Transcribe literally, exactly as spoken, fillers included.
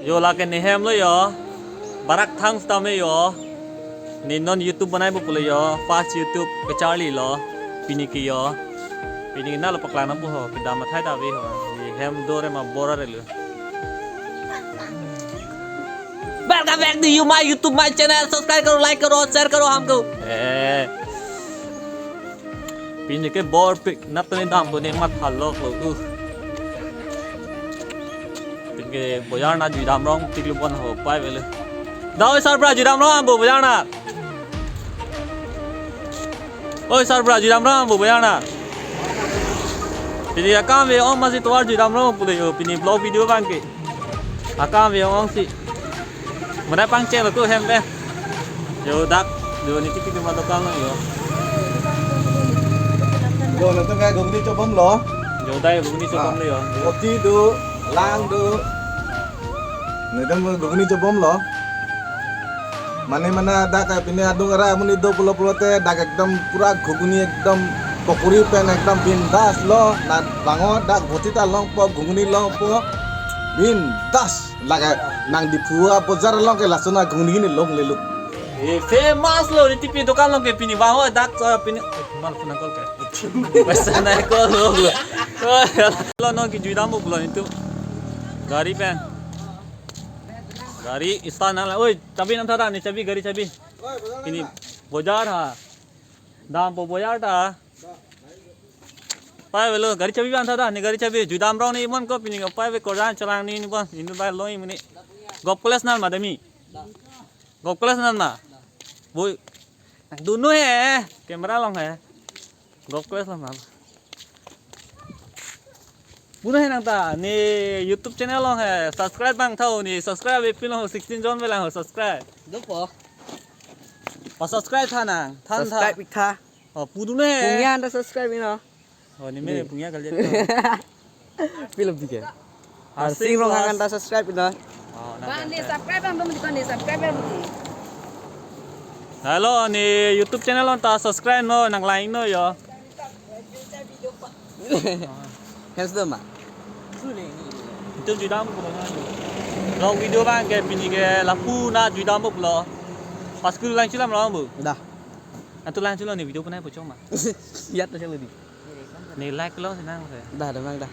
Yo, lake ne hem lo yo. Barak thang stam jo. Ne non YouTube banai bo pulo yo. First YouTube kacharli lo. Pini ke yo. Pini ke nalo paklang nang bo ho. Kedam athai ta ave ho. Ne hem do re ma bor-re lo. Welcome back to you my YouTube my channel. Subscribe karo, like karo, share karo humko. Eh. Pini ke bor pik nat ne dam to ne mat halok lo. Uh. Pini ke bojar nat jui dam rong tik lu bon ho pai velo. Da oi sarbra jui dam rong bo bojar nat. Oi sarbra jui dam rong bo bojar nat. Pini akam ave-ong masi tovar jui dam rong pulo yo pini vlog video abang ke. Akam ave-ong si. Mana pangcheng lo ko hem pen. Yo dak yo ne tipi ma dokan lo yo. Yo nonton kayak ghugni chobom lo. Yo dai ghugni chobom lo yo. Roti do, lang do. Ne dam ghugni chobom lo. Mane mana dak pini adung ara amonit do pulo pulote dak ekdom pura ghugni ekdom pokori pen ekdom bindas lo na bango dak roti ta longpo ghugni longpo bindas. Lake nang Diphu abojar along ke lason aghugni ne longle lo. Eh, famous lo ne tipi dokan along ke pini bango dak so pini. Eh, mal phone call ke. Basta na call lo. Lo non ke jui dam bo pulo itu. Gari pen. Gari stand nang la. Oi, chabi nang tha ne chabi gari chabi. Pini bojar ha. Dampo bojar ta. Pai velo gari chabi van tha ne gari chabi jui dam rong ne imon ko pini ko pai ve korjan chalang ne imon indu bai lo imni. Golf course nang ma demi. Golf course nang ma. Boi. Nang dunu he. Camera along he. Golf course along ma. Dunu he nang ta ne YouTube channel along he subscribe bang thau ne subscribe epin lo sixteen jon velang ho subscribe. Dopo. Pa subscribe tha nang. Than tha. Subscribe ik tha. Oh, pu dunu he. Pungya anta subscribe ino. Oh, ne me pungya kali. Film tiga. Arsing Ronghang anta subscribe ino. Oh, nang. Bang, ne subscribe bang, bang, ne subscribe bang. Hello, ne YouTube channel anta subscribe no, nang like no yo. Hands do ma. Itu jui dam ko bang. Vlog video bang ke pini ke lapu na jui dam bo lo. Pas kul lang chilam lo bu. Dah. Atu lang chilo ne video panai pochong ma. Yat na chalo di. Ne like lo sinang se. Dah, dah, mang, dah.